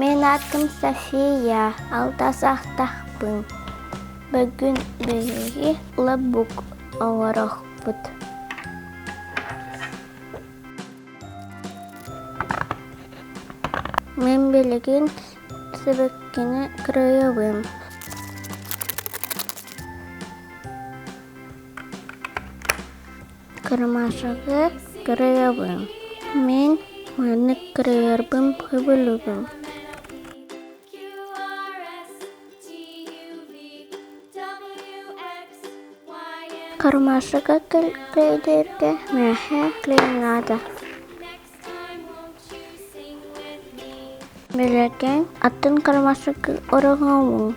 Мин аатым София, алта саастаахпын. Бүгүн биһиги лабук оҥоруохпут. Мин билигин сибэккини кырыйабын. Кырмашагы кырыйабын. Мин маннык кырыйарбын сөбүлүүбүн. Кармашага клейдерге миэхэ клей наада. Билигин атын кармашагы ороһуомун.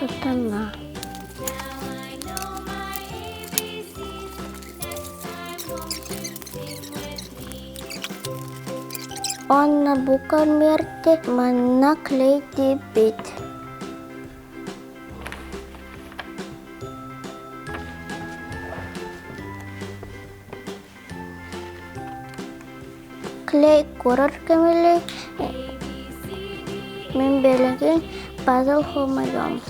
Тутана. Онно бу конверты манна клейдиибит. Клей курар көмүлүй мин билигин пазл хомуйуом.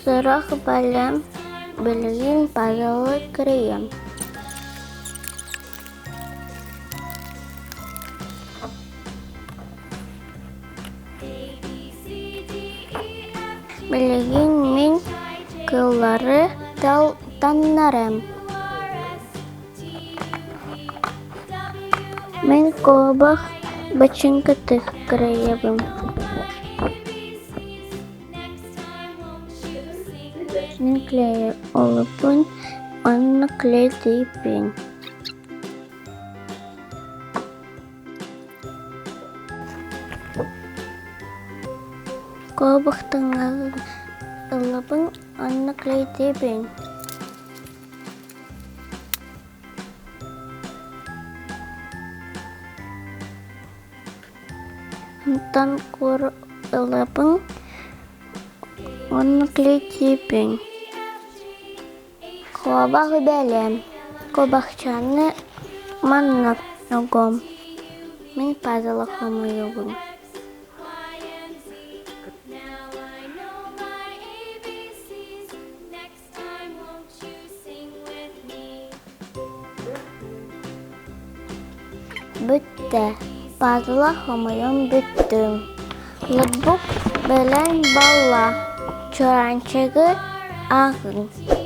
Сорох бэлэм билигин пазлы кырыйыам. Билигин мин кыллары таннарым. Мин куобах бачыыҥкатын кырыйабын. Мин клейи олуппун уонна клей тиийбин. Куобахтаҥаҕын ылабын уонна клейдиибин. Онтон кур ылабын уонна клейдиибин. Куобах бэлэм. Куобахчааны манна огом. Мин пазла хомуйабын. Бүттэ. Пазла хомуйан бүттүм. Ноутбук бэлэм буолла. Чуораанчыгы ааҕыҥ.